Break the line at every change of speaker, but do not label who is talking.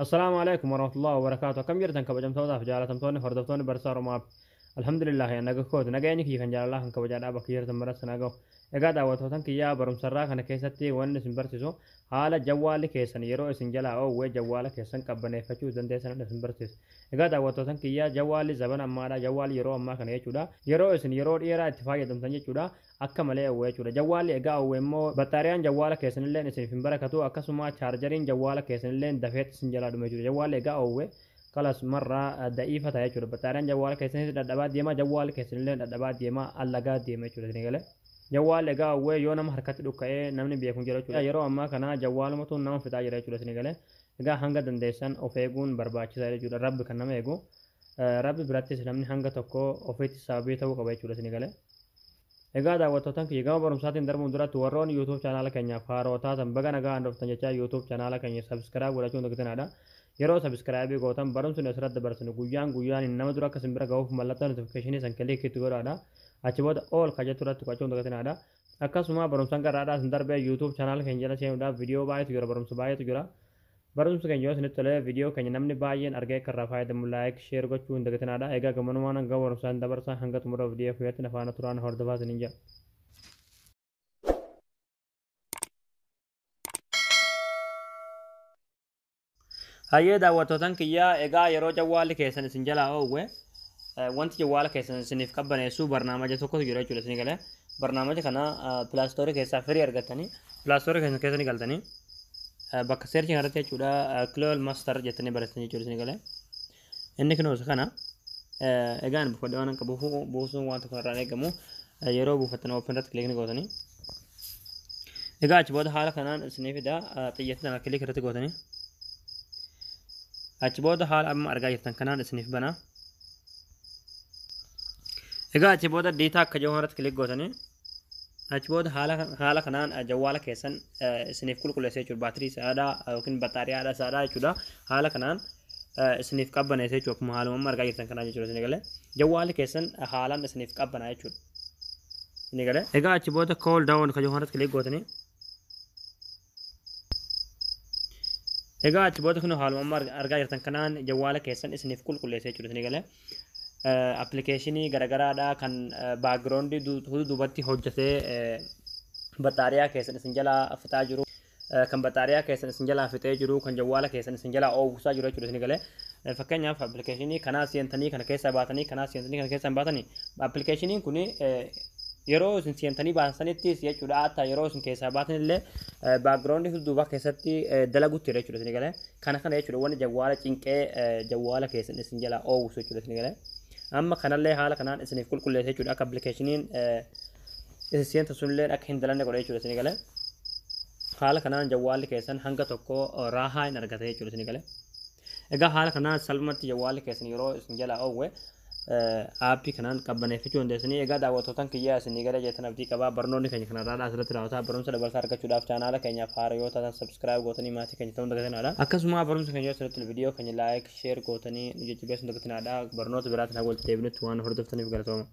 Assalaamu alaikum warahmatullahi wabarakaatu. Akkam jirtan kabajamtootaaf jaalatamtoonni hordoftoonni barsiisaa Oromoo? Alhamdulillah, naga kooti, nageenyi kiyya kan jaalalaa kan kabajaadhaa bakka jirtan maratti sana gahu. Egaa daawwattootan kiyyaa, barumsarraa kana keessatti wanni isin barsiisu haala jawwaalli keessan yeroo isin jalaa oowwee jawwaala keessan qabbaneeffachuu dandeessan isin barsiisa. Egaa daawwattootan kiyyaa, jawwaalli zabana ammaadha, jawwaalli yeroo ammaa kana jechuudha. Yeroo isin yeroo dheeraa itti fayyadamtan jechuudha, akka malee oowwee jechuudha. Jawwaalli egaa oowwee immoo battaariyaan jawwaala keessanillee isiniif hin barakatu, akkasuma chaarjariin jawwaala keessanillee dafeet isin jalaa dhume jechuudha. Jawwaalli egaa oowwee kalas marraa da'iifa ta'a jechuudha. Battaariyaan jawwaala keessanis dadhabaa deema, jawwaalli keessanillee dadhabaa deema, allagaa deema jechuudha. Isin galee. Jawwaalli egaa oowwee yoo nama harkatti dhukka'ee namni beeku hin jiru jechuudha. Yeroo ammaa kana jawwaalumatu nama fixaa jira jechuudha. Isin galee. Egaa hanga dandeessan of eeguun barbaachisaa jechuudha. Rabbi kan nama eegu. Rabbi birattis namni hanga tokko ofiitti sababii ta'uu qaba jechuudha. Isin galee. Egaa daawwattootan kiyya, gama barumsaatiin darbuun duratti warroonni YouTube chaanaala keenyaaf haaroo taatan baga nagaa dhuftan jechaa, YouTube chaanaala keenya subscribe godhachuun dagatinaa. Yeroo subscribe gootan barumsi nu asirratti dabarsinu guyyaan guyyaan nama dura akka isin bira gahuuf mallattoo notification san click itti godhaadha. Achi booda all ka jettu irratti tuqachuun dagatinaadha. Akkasuma barumsaan garraadhaa isin darbee YouTube chaanaala keenya jala seenuudhaaf viidiyoo baay'eetu jira, barumsa baay'eetu jira. Barumsi keenya yoo isinitti tolee, viidiyoo keenya namni baay'een argee akka irraa fayyadamu like, share gochuu hin dagatinaadha. Egaa gamanumaan hanga barumsaan dabarsaa hanga xumura viidiyoo kiyyaatti na faana turaan hordofaa isiniin jedha. Hayyee daawwattootan kiyyaa, egaa yeroo jawwaalli keessan isin jalaa oowwe wanti jawwaala keessan isiniif qabbaneessu barnaamaja tokkotu jira jechuudha. Isin galee barnaamaja kana Play Store keessaa firii argattanii Play Store keessan keessa ni galtanii bakka search irratti jechuudha Cool Master jettanii barreessanii jechuudha. Isin galee inni kunoo isa kana. Egaa ani buufadhee waan qabuuf buusuun waan tokko irraan eegamu. Yeroo buufattan open irratti click ni gootanii. Egaa achi booda haala kanaan isinii fida, xiyyeeffannoo kana click irratti gootanii. Achi booda haala amma argaa jirtan kanaan isiniif bana. Egaa achi booda data akka jiru irratti click gootanii. Achi booda haala kanaan jawwaala keessan isiniif qulqulleessa jechuudha. Baatirii isaadhaa yookiin battaariyaadha isaadhaa jechuudha. Haala kanaan isiniif qabbaneessa jechuudha. Akkuma haaluma amma argaa jirtan kanaa jechuudha. Isin galee jawwaalli keessan haalaan isiniif qabbanaa jechuudha. Isin galee. Egaa achi booda cool down ka jiru irratti click gootanii. Egaa achi booda kun haaluma amma argaa jirtan kanaan jawwaala keessan isiniif qulqulleessa jechuudha. Isin galee. Appilikeeshinii garagaraadha kan background duubatti hojjetee battaariyaa keessan isin jalaa fixaa jiru. Kan battaariyaa keessan isin jalaa fixee jiru, kan jawwaala keessan isin jalaa oowwisaa jiru jechuudha. Isin galee. Fakkeenyaaf appilikeeshinii kanaa seentanii kana keessaa baatanii, kanaa seentanii kana keessaa baatanii, appilikeeshiniin kun yeroo isin seentanii baasanittis jechuudha, hatta yeroo isin keessaa baatan illee background duubaa keessatti dalagutti jira jechuudha. Isin galee kana kana jechuudha wanni jawwaala cinqee jawwaala keessan isin jalaa oowwisu jechuudha. Isin galee amma kanallee haala kanaan isiniif qulqulleessa jechuudha, akka appilikeeshiniin isin seenta sunillee akka hin dalanne godha jechuudha. Isin galee haala kanaan jawwaalli keessan hanga tokko raahaa hin argata jechuudha. Isin galee. Egaa haala kanaan salphumatti jawwaalli keessan yeroo isin jalaa oowwe aappii kanaan qabbaneeffachuu dandeessanii. Egaa daawwattootan kiyyaa, isinii gala jettan abdii qabaa. Barnoonni keenya kanarraa asirratti raawwataa. Barumsa dabalataa argachuudhaaf chaanaala keenyaaf haara yoo taatan subscribe gootanii maatii keenya ta'uu dagatinaadha. Akkasuma barumsa keenya yoo asirratti viidiyoo keenya like, share gootanii nu jajjabeessuu dagatinaadha. Barnoota biraatiin haga walitti deebinutti waan hordoftaniif galatooma.